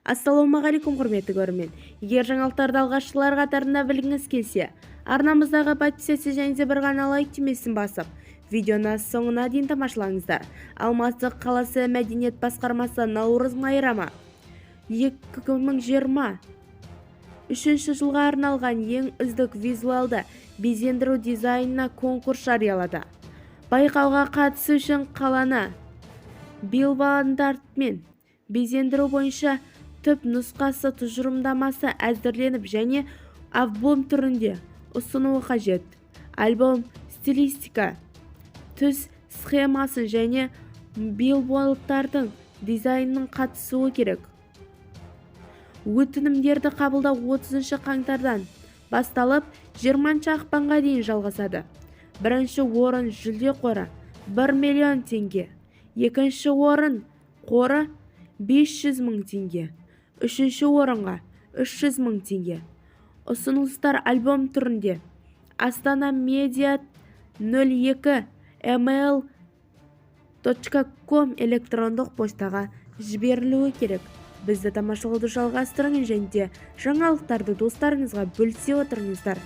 Ассалаумағалейкум, құрметті көрермен! Егер жаңалықтарды алғашқылар қатарында білгіңіз келсе, арнамыздағы «Подписаться» және де бір ғана «Лайк» түймесін басып, видеоны соңына дейін тамашалаңыздар. Алматы қаласы мәдениет басқармасы Наурыз мейрамы 2023 жылға арналған ең үздік визуалды безендіру дизайнына конкурс жариялады. Байқауға қатысу үшін қаланы билбордтармен безендіру бойынша түпнұсқасы тұжырымдамасы әзірленіп және альбом түрінде ұсынуы қажет. Альбом стилистика, түс схемасын және билбордтардың дизайнының қатысуы керек. Өтінімдерді қабылдау 30 қаңтардан басталып, 20 ақпанға дейін жалғасады. Бірінші орын жүлде қоры 1 миллион теңге, екінші орын қоры 500 мың теңге, үшінші орынға 300 мың теңге. Ұсыныстар альбом түрінде astanamedia02@gmail.com электрондық поштаға жіберілуі керек. Бізді тамашалауды жалғастырыңыз және де жаңалықтарды достарыңызға бөлісе отырыңыздар.